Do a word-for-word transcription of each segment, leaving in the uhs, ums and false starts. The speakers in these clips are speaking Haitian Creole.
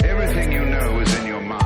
Everything you know is in your mind.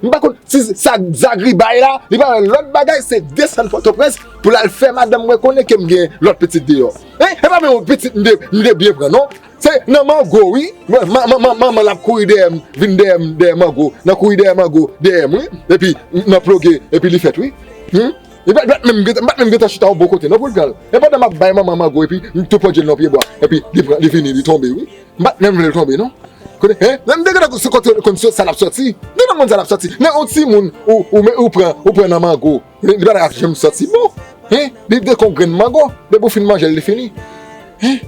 M pa konn si sa Zagri bay la, li pa wè lòt bagay, se desann Pòtoprens pou l al fè madanm mwen konnen ke m gen lòt pitit deyò. Hein? E pa menm yon pitit m te, m te byen pran, non. Se nan mango, wi. Mwen, ma, ma, ma, manman l ap kouri dèyè m, vin dèyè m, dèyè mango. Nan kouri dèyè mango, dèyè m, wi. Epi, m, nan ploge, epi li fèt, wi. Hmm? Li pa, li pa t menm gentan, m pa t menm gentan chita yon bò kote, non, pou l pran l. E pandan m ap bay manman mango, epi m tou pòdye l nan pye bwa. Epi, li pran, li vini, li tonbe, wi. M pa t menm vle l tonbe, non. Kote, hein? Nan m te gentan sou kote konn sa l ap sòti. Gentan konn sa l ap sòti. Nan yon timoun, ou, ou, ou pran, ou pran nan mango. Li pa t ap janm sòti bon. Hein? Li te kon grenn mango. Depi w fin manje l, li fini. Hein?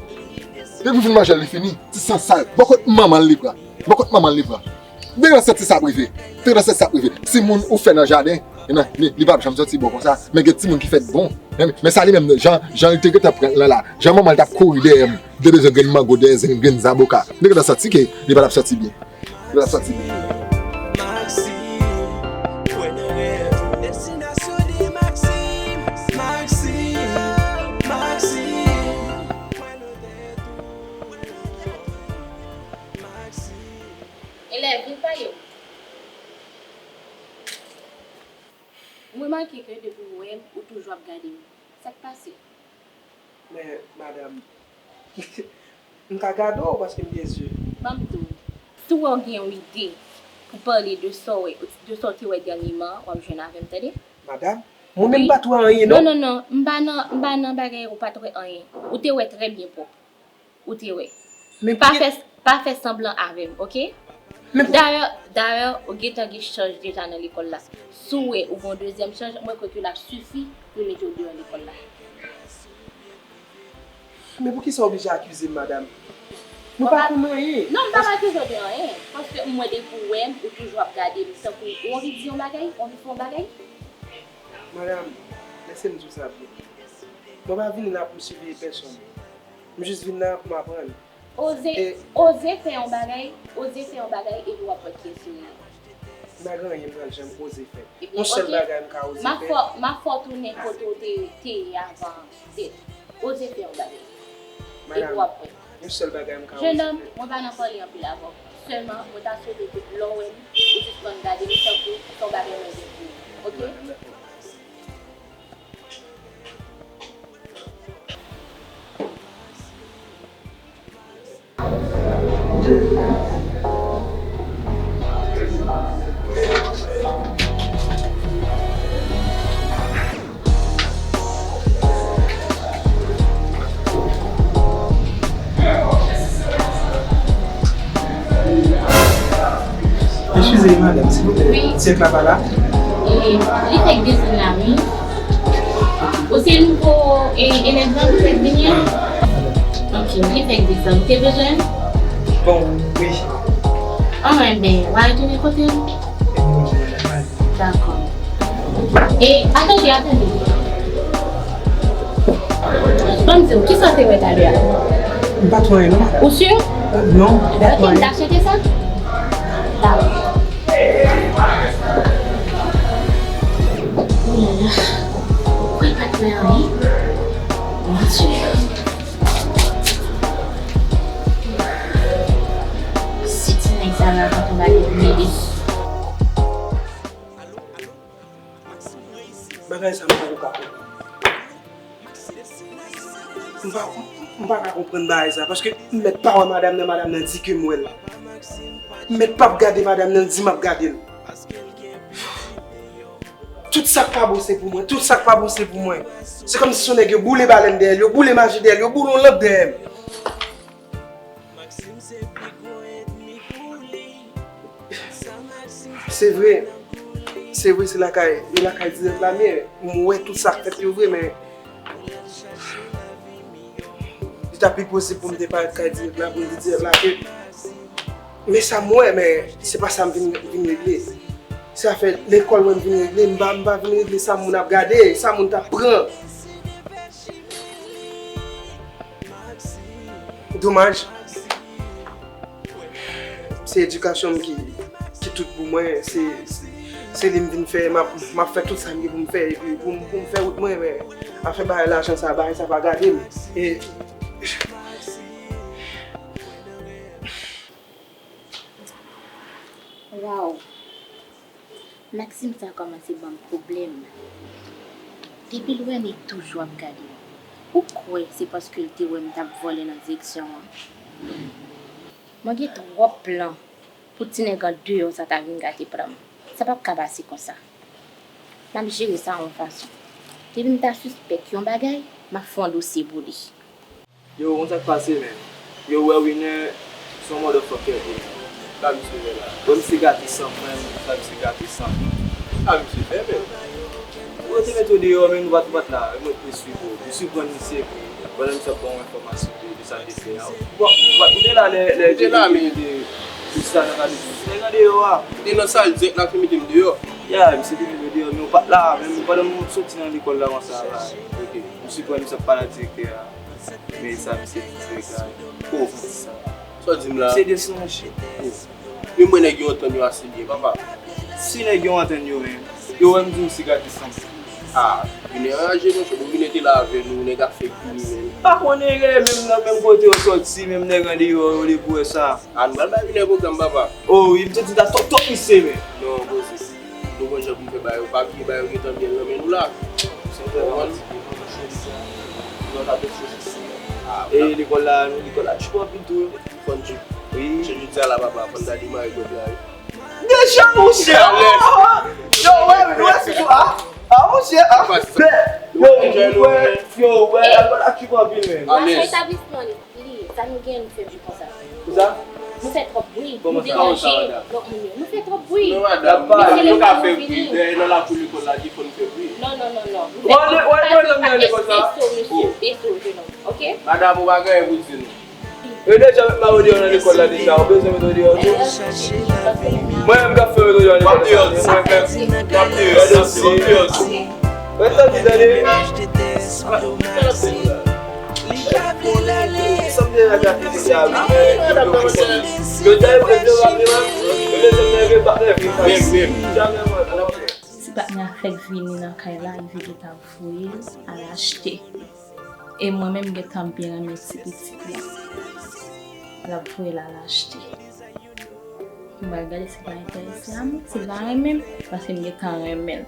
Depi w fin manje l, li fini. Ti san sal. Bò kot manman l li pran. Bò kot manman l li pran. Depi w santi sa ap rive. Depi w santi sa ap rive. Timoun ou fè nan jaden, li, li, li p ap janm sòti bon konsa. Men gen timoun ki fèt bon. Men, men sa li menm, jan, jan li te gentan pran l lan la. Jan manman l t ap kouri dèyè m. Li te bezwen grenn mango dèyè zen, grenn zaboka. Li te gentan santi ke li pa t ap sòti byen. Li pa t ap sòti byen. Maxime, kwè nan rèv. Destinasyon li Maxime, Maxime, Maxime. Kwè nan tèt ou, kwè nan kò w, Maxime. Elèv, vin pale m. M remake ke depi w wè m, ou toujou ap gade m. Sa k pase? Men, madanm, m ka gade w paske m gen zye. Ban m di w, si w wè w gen yon ide pou pale de sa w wè, de sa w te wè dènyèman, w ap jwenn avè m, tande? Madanm, mwen menm m pa t wè anyen, non. Non, non, non, m pa nan, m pa nan bagay ou pa t wè anyen. Ou te wè trè byen pwòp. Ou te wè. Men pa fè, pa fè sanblan avè m, oke? Dayè, dayè, ou gentan gen chanj deja nan lekòl la. Si w wè ou gen yon dezyèm chanj, mwen kwè ke l ap sifi pou yo mete w deyò lekòl la. Men poukisa w oblije akize m, madanm? Nou pa konn anyen. Non, m pa akize w de anyen. Paske m wè depi w wè m, ou toujou ap gade m tankou ou anvi di yon bagay, ou anvi fè yon bagay. Madanm, lèse m di w sa byen. Mwen pa vini la pou m siveye pèsonn. M jis vin la pou m aprann. Oze, oze fè yon bagay, oze fè yon bagay epi w ap wè kiyès yo ye. M pa gen anyen m pral janm oze fè. Yon sèl bagay m ka oze fè. M ap fè w tounen kote w te, te ye avan. Oze fè yon bagay. Epi w ap wè. Yon sèl bagay m ka oze fè. Jennonm, mwen pa nan pale anpil avè w. Sèlman, mwen ta swete ke lè w wè m, ou sispann gade m tankou se yon bagay mwen gen pou ou. Oke? Eskize, madanm, silvouplè. Wi. Ti Èk la pa la? E, li fèk desann la, wi. Ou se nouvo, e, elèv la ki fèk vini an? Ok, li fèk desann. Ou te bezwen l? Bon, wi. An, enben, w a retounen kote l. Dakò. E, atande, atande. Ban m di w, kisa w te wè talè a? M pa t wè anyen, non. Ou si? Non, m pa t wè anyen. Ok, m t ap cheke sa. Dakò. Oulala. Ou kwè l pa t wè anyen? Mon Dieu. Si ti nèg sa rakonte yon bagay pou m ede. Bagay sa m poko ka konprann. M pa, m pa ka konprann bagay sa, paske m mèt pa wè madanm nan, madanm nan di ke m wè l. M mèt p ap gade madanm nan, l di m ap gade l. Tout sa k pa bon se pou mwen, tout sa k pa bon se pou mwen. Se kòmsi se yon nèg yo boule balèn dèyè l, yo boule maji dèyè l, yo boule yon lanp dèyè m. Se vre. Se vre, se lakay, e lakay dirèk la m ye. M wè tout sa k fèt yo vre, men li ta pi posib pou m te parèt kay dirèk la, pou m di dirèk la ke men sa m wè, men se pa sa m vin, vin regle. Sa fè lekòl mwen m vin regle, m pa, m pa vin regle sa moun ap gade, sa moun t ap pran. Domaj. Se edikasyon m ki, ki tout pou mwen, se, se, se li m vin fè, m ap, m ap fè tout sa m gen pou m fè, epi pou m, pou m fè wout mwen, men afè bagay lajan sa, bagay sa pa gade m. E Waw! Maxime sa kòmanse ban m pwoblèm. Depi l wè m, li toujou ap gade m. Ou kwè se paske l te wè m t ap vòlè nan direksyon an? Mwen gen twòp plan pou ti nèg andeyò sa ta vin gate plan m. Sa p ap ka pase konsa. M ap jere sa yon fason. Depi m ta sispèk yon bagay, m ap fè yon dosye pou li. Yo, konn sa k pase, menm. Yo, wè Winner, se yon motherfucker, e sa misye fè la. Wè misye gate san mwen, sa misye gate san mwen. Sa misye fè, menm. Ou te mete w deyò, men nou pa t, nou pa t la, mwen te swiv ou. Misye pran misye, epi pandan misye ap ban w enfòmasyon de, de sa l te fè a. Bon, ou te la lè, lè Ou te la, men. Te, te sa nan gade, nèg an deyò a. Ou te nan sal dirèk la, ki mete m deyò. Ya, misye te mete w deyò, men ou pa t la, menm pandan m soti nan lekòl la, konsa la. Ok. Misye pran, misye ap pale ak direktè a. Men sa misye di dirèk la. Ko, sa. Sa w di m la? Misye desann chit. Yo mwen nèg yo antann yo ase byen, papa. Si nèg yo antann yo menm, yo wè m di misye gate san mwen. Ah, Winner anraje, monchè. Bon, Winner te la avè nou, nèg ap fè kriminèl. Pa konnen, menm nan menm kote yo soti, menm nèg andeyò yo, li pou wè sa. Ah, nou pral bay Winner pwogram, papa. Oh, wi, m santi ta tòp tòp misye, men. Non, poze. Nou gon jan pou n fè bagay yo. Pa bliye bagay yo gentan byen nan men nou la. Ou konprann? E lekòl la, lekòl la tchoup anpil tou, wi. Fò n tchoup. Wi. Se jodi a la, papa, fò n ta demare jòb la, wi. Deja, monchè! Yo, wè, wè, se sa. Ah, monchè, ah. Yo, wè, yo, wè, lekòl la tchoup anpil, men. Alèz. Etablisman li. Li, sa nou gen, nou fè vi konsa. Konsa? Nou fè twòp bri, nou deranje lòt moun yo. Nou fè twòp bri. Non, madanm, nou pa ka fè bri. Dèyè nan lakou lekòl la, ki fò nou fè bri. Non, non, non, non. Nou fè twòp bri. Wè, wè, wè, wè, wè, wè, mesye, beso, jenòm, oke? Madanm, ou pa gen anyen pou di nou. Yo deja met mwen deyò nan lekòl la deja, ou bezwen met mwen deyò tou? Mwen menm k ap fè mwen deyò nan lekòl la. Mwen menm. Gade si. Mwen tande, tande. Sa m te la gate deja, wi. Yo te vle, yo pa vle, yo bezwen nève pa nève. Jamè, mwen. Ti patnè a fèk vini nan kay la, li vin gentan voye l al achte. E mwen menm, m gentan byen renmen ti pitit la. L ap voye l al achte. M pral gade si l pa enterese a mwen. Si l pa renmen m, paske m gentan renmen l.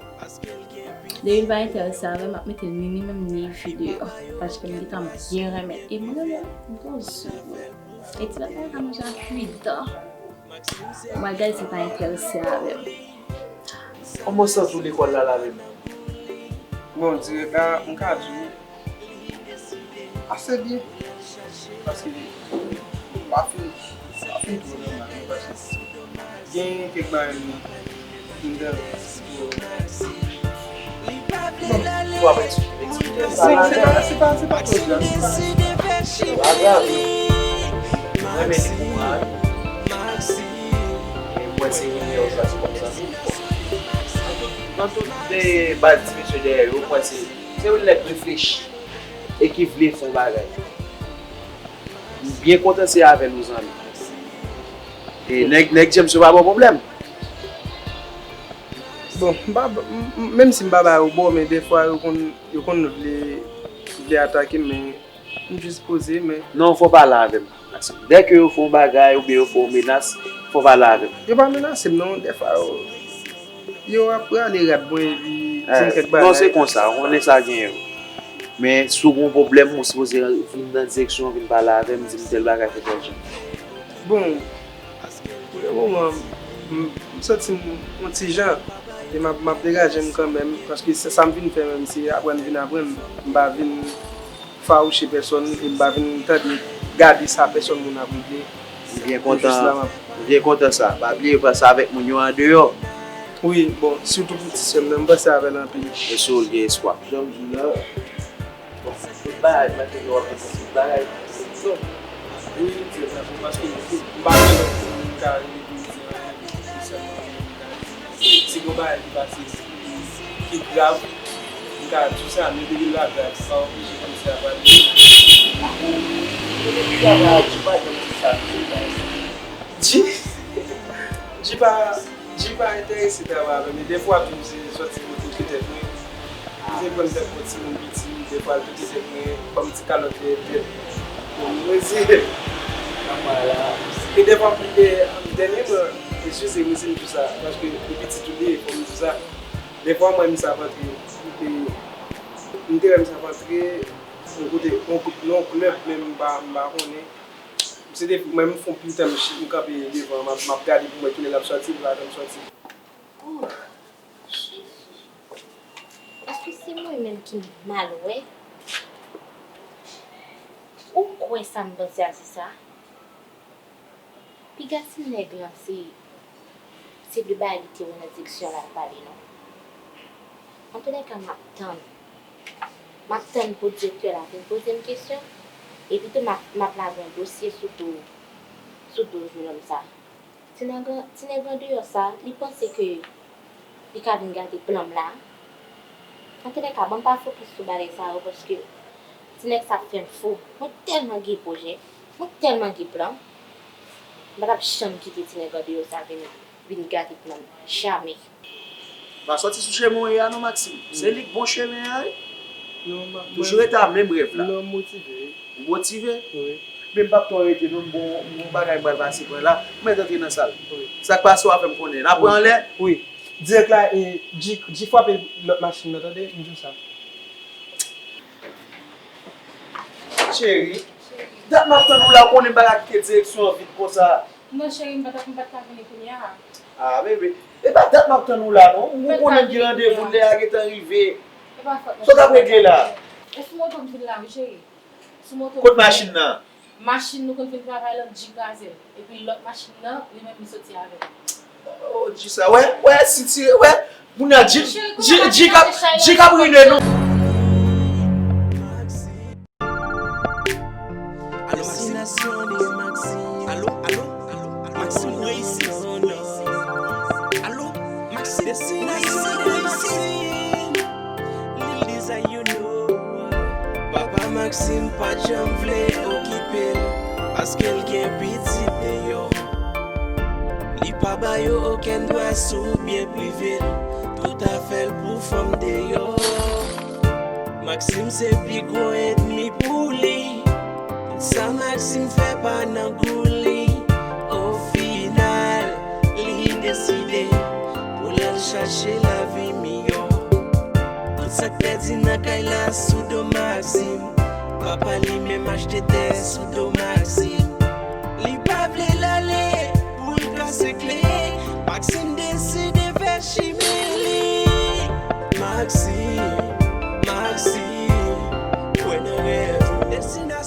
Depi l pa enterese avè m, m ap mete l ni li menm ni fi deyò. Paske m gentan byen renmen l. E mwen menm, m gon zye. E ti bagay la manje ak uit dan. M pral gade si l pa enterese avè m. Kòman w santi w lekòl la la menm? Bon, direktè a, m ka di w, ase byen. Paske m pa fin, m pa fin twò nòmal, non, paske gen kèk bagay m, m dan. Bon, ou ap eksplike, eksplike. Se, se pa, se pa twò grav, se pa. Pa grav. Mwen menm li pou mwen. E mwen se rimè yo chwazi kòm zanmi. Nan tout de baz ti mesye dèyè yo, mwen se, se yon nèg reflechi e ki vle fè yon bagay. M byen kontan se avè l ou zanmi. E nèg, nèg James yo pa ba w pwoblèm. Bon, m pa, m, m, menm si m pa ba yo bò, men defwa yo konn, yo konn vle, vle atake m, men m jis poze, men. Non, fò w pale avè m. Dèke yo fè yon bagay oubyen yo fè yon menas, fò w pale avè m. Yo pa menase m, non. Defwa yo, yo ap rale rad mwen epi di m kèk bagay. Non, se konsa, ou konnen sa genyen. Men si w gen yon pwoblèm, ou sipoze vin nan direksyon an, vin pale avè m, di m tèl bagay fè tèl jan. Bon, pou le moman, m, m santi m yon ti jan, e m ap, m ap degaje m kanmenm, paske se sa m vin fè menm, se aprann vin aprann, m pa vin fawouche pèsonn, e m pa vin tande, gade sa pèsonn moun ap regle. M byen kontan, m byen kontan sa. Pa bliye, panse avèk moun yo andeyò. Wi, bon, sitou pou ti sè m nan, m panse avè l anpil. Mesye, w gen espwa. Jan m di w la, bon, tout bagay, mwen te gen w ap depanse tout bagay. Wi, wi, paske m pa gen lòt moun m ka rele pou m di anyen, se sèlman li m ka di. Si gon bagay ki pase ki grav, m ka di w sa, men depi l pa grav, se pa oblije pou m di sa pral rive. Depi depi sa la, Dji pa janm di sa, Dji pa, Dji pa enterese travay avè m. Dèfwa tou, m se sòti pou okipe tèt mwen. M se pran tèt mwen timoun piti, dèfwa l pete tèt mwen, ban m ti kalòt dèyè tèt. Bon, mwen se, e dèfwa, e, dènyèman, eskize mwen si m di sa, paske li pitit ou li ye, fò m di sa. Dèfwa, mwen, m sa antre, e, m te wè m sa antre, yon kote, yon kote, nan yon klèb, men m pa, m pa konnen. Se te, mwen, m fè yon pil tan, m chi-, m kanpe devan, m ap, m ap gade pou mwen kilè l ap sòti, pou l pa janm sòti. Oh, Jezi. Èske se mwen menm ki mal wè? Ou kwè sa m panse a se sa? Piga ti nèg lan se, se de bagay li te wè nan direksyon l al pale non. Antoulèka, m ap tann. M ap tann pou direktè la vin poze m kesyon. Epi tou, m ap, m ap lage yon dosye sou do, sou do jennonm sa. Ti nèg an, ti nèg andeyò sa, li panse ke li ka vin gate plan m la. Antoulèka, ban m pa fokis sou bagay sa yo, paske ti nèg sa ap fè m fou. Mwen tèlman gen pwojè, mwen tèlman gen plan. M pa t ap janm kite ti nèg andeyò sa vin, vin gate plan m. Jamè. Pa sòti sou chemen w ye a non, Maxime. Se li k bon chemen an, wi. Non, ma-, Toujou mwen, rete a menm rèv la. Non, m motive, wi. Ou motive? Wi. Men m p ap twò rete non, m gon, m gon bagay m pral pase pran la. M mèt antre nan sal. Wi. Sa k pase w a fè m konnen. N ap wè anlè. Wi. Dirèk la, e, Dji, Dji frape lòt machin nan, tande, m di w sa. Cheri, dat m ap tann ou la, ou konnen m pa ka kite direksyon an vid konsa. Non, cheri, m pa t ap, m pa t ka vini kounye a. Ah, bebe. E pa dat m ap tann ou la, non. Ou konnen m gen randevou, lè a gentan rive. E pa fòt mwen. Sa w t ap regle la? E sou moto m vin la, wi, cheri. Sou moto m vin. Kot machin nan? Machin nou konn fin travay la, Dji kraze l. Epi lòt machin nan, li menm li soti avè l. Oh, Dji sa, wè, wè, sitire, wè. Moun nan, Dji, Dji, Dji k ap, Dji k ap rine nou. Alo, Maxime. Alo, alo, alo, Maxime, ou reyisi. Alo, Maxime, ou reyisi, ou reyisi. Lil Deza, you know. Papa Maxime pa t janm vle okipe l, paske l gen pitit deyò. Li pa ba yo okenn dwa sou byen prive l, tout afè l pou fanm deyò. Maxime se pi gwo ènmi pou li. Tout sa Maxime fè pa nan gou li. Ofinal, li deside pou l al chache lavi miyò. Tout sa k pèdi nan kay la sou do Maxime. Papa li menm achte tè sou do Maxime. Li pa vle l ale pou l kase kle. Maxime deside fè chimen li. Maxime, Maxime, kwè nan rèv ou. Deside